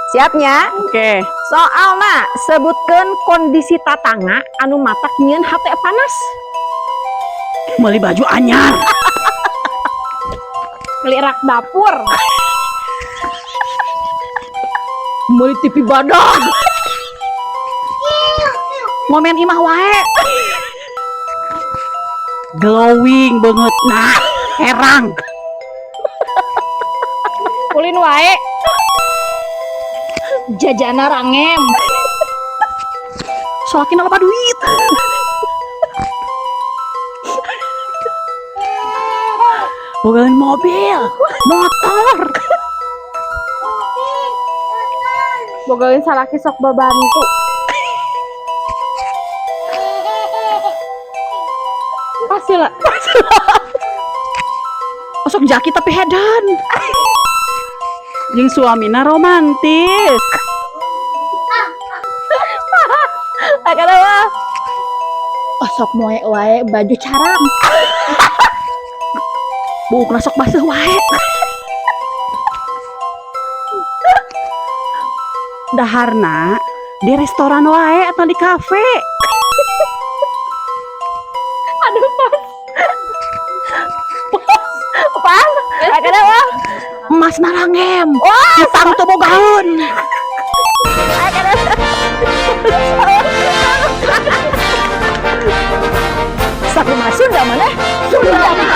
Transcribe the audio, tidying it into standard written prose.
Siapnya? Oke. Soalna sebutkeun kondisi tatangga anu matak nyieun hate panas. Meuli baju anyar. Beli rak dapur. Meuli TV badag. Ngomen imah wae. Glowing banget nah, herang. Ulin wae. Jajana rangem. Soalnya loba duit. Bogain mobil, motor. Bogain salaki sok babantu. Pasti lah. Osok jaki tapi hedan. Jeung suamina romantis. Akadawa. Osok moe wae baju carang. Buukna sok baseuh wae. Daharna di restoran wae atau di kafe. Aduh pas. Pas. Akadawa. Emas narangem. Hutang teu bogaeun. Sakumaha Sunda maneh? Sunda.